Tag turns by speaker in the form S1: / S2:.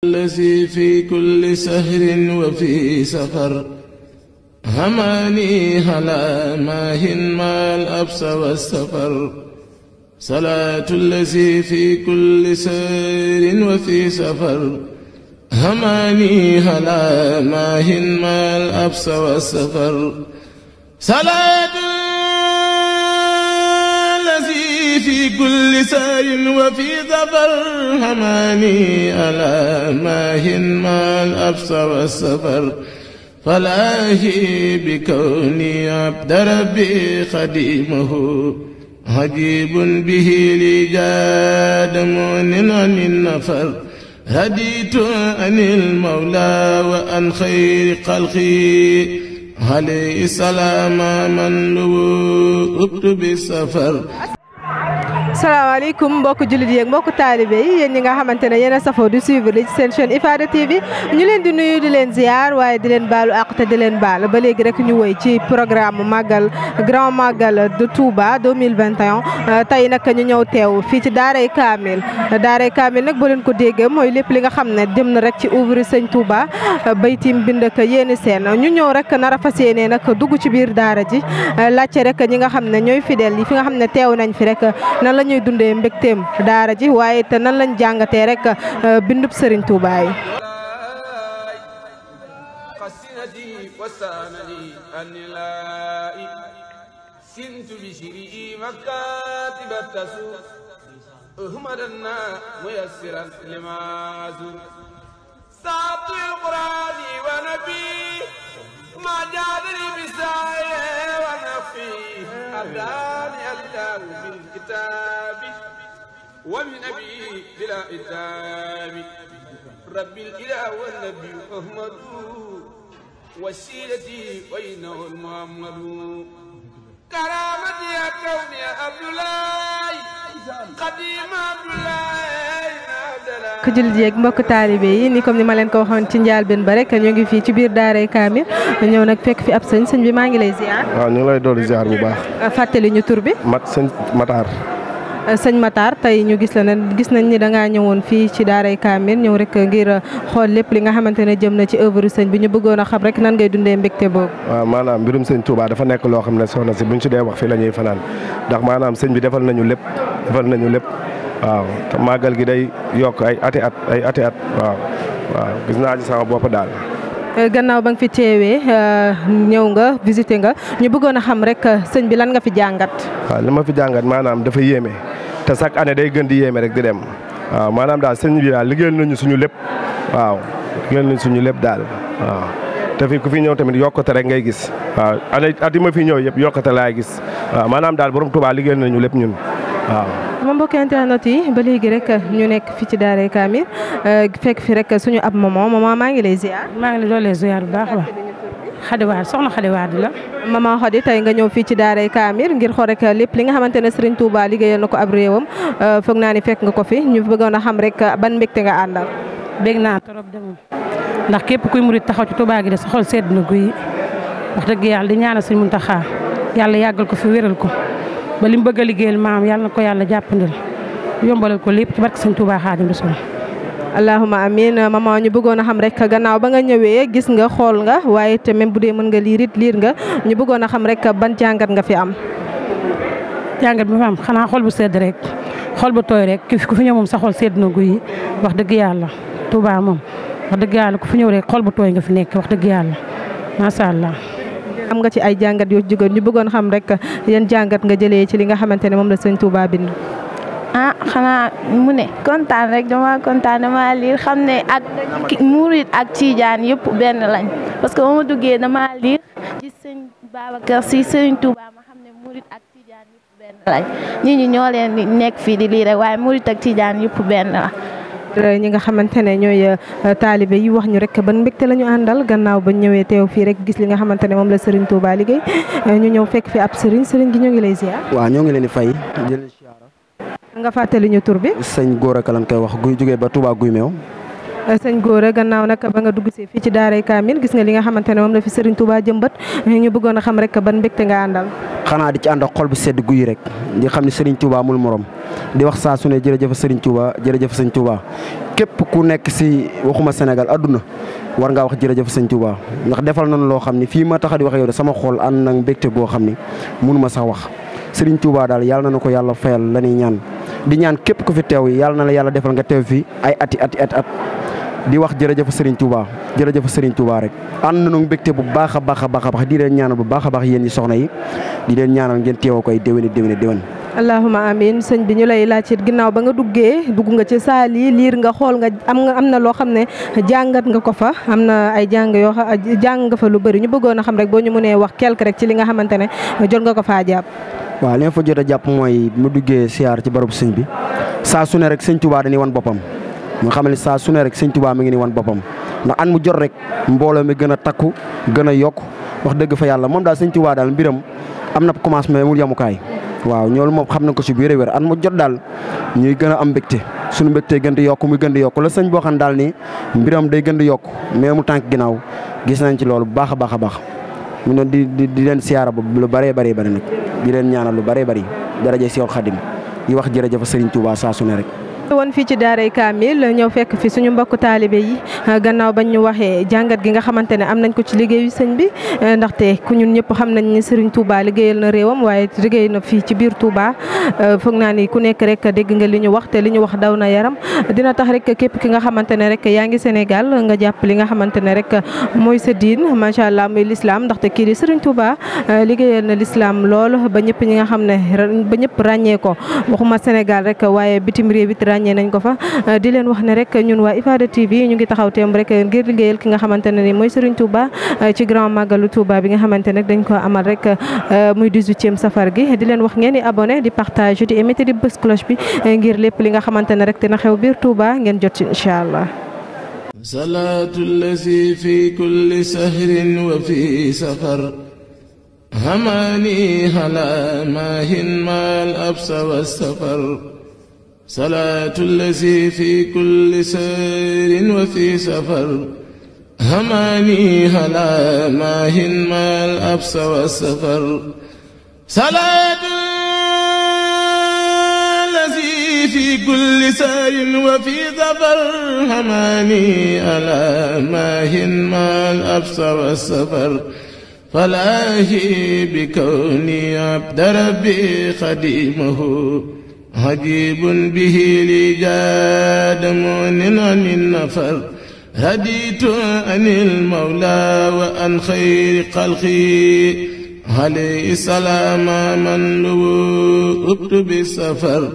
S1: الذي في كل سهر وفي سفر هماني هلا ماهن ما الأبس والسفر صلاة الذي في كل سهر وفي سفر هماني هلا ماهن ما الأبس والسفر صلاة في كل سار وفي ظفر هماني ألا ماهن ما الأبس والسفر فلاهي بكوني عبد ربي خديمه عجيب به لي جاد مؤن عن النفر هديت عن المولى وعن خير خلقي عليه السلام من لبؤت بالسفر.
S2: salaamaaleykum mbokku jullit yi ak mbokku taalibe yi yéen ñi nga xamante ne yéen a safoo di suivre li ci seen chaîne Ifada TV ñu leen di nuyu di leen ziar waaye di leen baalu àq te di leen baal ba léegi rek ñu woy ci programme màggal grand màggal de Touba 2021 tey nag ñu ñëw teew fii ci Daaray Kaamil nag boo leen ko déggee mooy lépp li nga xam ne jëm na rek ci ouvre Sëñ Touba baytim bind ak yéeni seen ñu ñëw rek nar a fas yéene nag dugg ci biir daara ji laajte rek ñi nga xam ne ñooy fidèles yi fi nga xam ne teew nañ fi rek nan la ñuy dundee mbégteem daara ji waaye te nan lañ jàngatee rek bindub Serigne Touba yi.
S3: ما جادني بسايا ونفي أداني الله بالكتاب ومن أبي بلا إتاب ربي الإله والنبي أحمد وسيلتي وإنه المحمد كرامتي يا كوني يا عبد الله قديم عبد الله
S2: ku jullit yeeg mbokk taalibe yi ni comme ni ma leen ko waxoon ci njëlbéen ba rek ñu ngi fii ci biir Daaray Kaamil ñëw nag fekk fi ab sëñ bi maa ngi lay ziar.
S4: waaw ñu ngi lay dolli ziar bu baax.
S2: fàttali ñu tur bi.
S4: sëñ Matar.
S2: sëñ Matar tey ñu gis la ne gis nañ ni da ngaa ñëwoon fii ci Daaray Kaamil ñëw rek ngir xool lépp li nga xamante ne jëm na ci œuvre sëñ bi ñu bëggoon a xam rek nan ngay dundee mbégte boobu.
S4: waaw maanaam mbirum sëñ Touba dafa nekk loo xam ne soxna si buñ ci dee wax fii la ñuy fanaan ndax maanaam sëñ bi defal nañu lépp. waaw te màggal gi day yokk ay ati at waaw gis naa ci sama bopp daal.
S2: gannaaw ba nga fi teewee ñëw nga visité nga ñu bëggoon a xam rek sëñ bi lan nga fi jàngat.
S4: waaw li ma fi jàngat maanaam dafa yéeme te chaque année day gën di yéeme rek di dem waaw maanaam daal sëñ bi daal liggéeyal nañu suñu lépp waaw liggéeyal nañu suñu lépp daal waaw. te fi ku fi ñëw tamit yokkute rek ngay gis waaw at yi ma fi ñëw yëpp yokkute laay gis waaw maanaam daal borom Touba liggéeyal nañu lépp ñun waaw.
S2: ma mbokk internet yi ba léegi rek ñu nekk fii ci Daaray Kaamil fekk fi rek suñu ab maman maa ngi lay ziar.
S5: maa ngi lay doole ziar bu baax a baax. Xadiwaad soxna Xadiwaad la.
S2: maman Xadi tey nga ñëw fii ci Daaray Kaamil ngir xool rek lépp li nga xamante ne Serigne Touba liggéeyal na ko ab réewam foog naa ni fekk nga ko fi ñu bëggoon a xam rek ban mbégte nga àndal.
S5: bég naa trop de moom ndax képp kuy murit taxaw ci Touba gi de sa xol sedd na guy wax dëgg yàlla di ñaanal Serigne Mountakha yàlla yàggal ko fi wéral ko. ba li mu bëgg a liggéeyal maam yàlla na ko yàlla jàppandal yombalal ko lépp ci barke Sëñ Touba Xaadimu Rasuul.
S2: allahumma amiin maman ñu bëggoon a xam rek gannaaw ba nga ñëwee gis nga xool nga waaye te même bu dee mën nga liir nga ñu bëggoon a xam rek ban jàngat nga fi am.
S5: jàngat bi fa am xanaa xol bu sedd rek xol bu tooy rek ku fi ñëw moom sa xol sedd na guy wax dëgg yàlla Touba moom wax dëgg yàlla ku fi ñëw rek xol bu tooy nga fi nekk wax dëgg yàlla macha allah.
S2: am nga ci ay jàngat yoo jógoon ñu bëggoon xam rek yan jàngat nga jëlee ci li nga xamante ne moom la sëñ Touba bind.
S6: xanaa mu ne kontaan rek dama kontaan dama liir xam ne ak murit ak Tijaan yëpp benn lañ parce que ba ma duggee dama liir ci sëñ Babacar Si sëñ Touba ma xam ne murit ak Tijaan yëpp benn lañ ñi ñoo leen di nekk fii di lii rek waaye murit ak Tijaan yëpp benn la.
S2: ñi nga xamante ne ñooy taalibe yi wax ñu rek ban mbégte la ñu àndal gannaaw ba ñëwee teew fii rek gis li nga xamante ne moom la Serigne Touba liggéey ñu ñëw fekk fi ab Serigne gi ñoo ngi lay ziar.
S7: waaw ñoo ngi leen di fay.
S2: nga fàttali ñu tur bi.
S7: sëñ Gora Ka lañ koy wax guy jógee ba Touba Guy Meew.
S2: sëñ Gora gannaaw nag ba nga dugg see fii ci Daaray Kaamil gis nga li nga xamante ne moom la fi Serigne Touba jëmbat ñu bëggoon a xam rek ban mbégte nga àndal.
S7: xanaa di ci ànd ak xol bu sedd guy rek di xam ne Serigne Touba amul morom di wax saa su ne jërëjëf Serigne Touba jërëjëf Serigne Touba képp ku nekk si waxuma Sénégal adduna war ngaa wax jërëjëf sëñ Touba ndax defal nañu loo xam ni fii ma tax di wax yow de sama xol ànd nag mbégte boo xam ni mënuma sax wax Serigne Touba daal yàlla na ko yàlla fayal la ñuy ñaan di ñaan képp ku fi teew yàlla na la yàlla defal nga teew fi ay ati di wax jërëjëf Serigne Touba rek ànd nañu mbégte bu baax a baax di leen ñaanal bu baax a baax yéen ñi soxna yi di leen ñaanal ngeen teewoo koy déwén.
S2: allahuma amin sëñ bi ñu lay laaj it ginnaaw ba nga dugg nga ci saal yi liir nga xool nga am na loo xam ne jàngat nga ko fa am na ay jàng nga fa lu bëri ñu bëggoon a xam rek boo ñu mënee wax quelque rek ci li nga xamante ne jot nga ko faa jàpp.
S7: waaw li ma fa jot a jàpp mooy mu duggee siyaar ci barabu sëñ bi saa su ne rek sëñ Touba dañuy wan boppam nga xam ne saa su ne rek sëñ Touba mi ngi ni wan boppam ndax an mu jot rek mbooloo mi gën a takku gën a yokk wax dëgg fa yàlla moom daal sëñ Touba daal mbiram am na commencement mu yamukaay waaw ñoolu moom xam na ko si biir wér an mu jot daal ñuy gën a am mbégte suñu mbégte gën di yokk muy gën di yokk la sëñ boo xam daal ni mbiram day gën di yokk mais mu tànk ginnaaw gis nañ ci loolu bu baax a baax mu ne di leen siyaara ba lu bëree bëri nag di leen ñaanal lu bëree bëri daraje Seex Xadim yi wax jërëjëf Serigne Touba saa su ne rek.
S2: woon fii ci daaray Kamil ñëw fekk fi suñu mbokk taalibe yi gannaaw bañ ñu waxee jàngat gi nga xamante ne am nañ ko ci liggéeyu sëñ bi ndaxte ku ñun ñëpp xam nañ ni Serigne Touba liggéeyal na réewam waaye liggéey na fii ci biir Touba foog naa ni ku nekk rek dégg nga li ñu wax te li ñu wax daw na yaram dina tax rek képp ki nga xamante ne rek yaa ngi Sénégal nga jàpp li nga xamante ne rek mooy sa diin macha allah muy l'islam ndaxte kii di Serigne Touba liggéeyal na l'islam lool ba ñëpp ñi nga xam ne ba ñëpp ràññee ko waxuma Sénégal rek waaye bitim réew it ràññee nañ ko fa di leen wax ne rek ñun waa Ifada TV ñu ngi taxaw teem rek ngir liggéeyal ki nga xamante ne ni mooy Serigne Touba ci grand magalu Touba bi nga xamante ne dañ ko amal rek muy 18e safar gi di leen wax ngeen di abonné di partage di émettre di bës cloche bi ngir lépp li nga xamante ne rek dina xew biir Touba ngeen jot ci incha allah.
S1: salaatu lazi fi kulli sahrin wa fi safar hamani hala mahin mal absa wa safar salaatu lazi fi kulli sahrin wa fi safar hamani hala mahin mal absa wa safar salaatu lazi fi kulli sahrin wa fi safar hamani hala mahin mal absa wa safar falaahi bi kawni abda rabbi xadimahu عجيب به لي جاد مؤن عن النفر هديت عن المولى وعن خير خلقي عليه السلام من لو بالسفر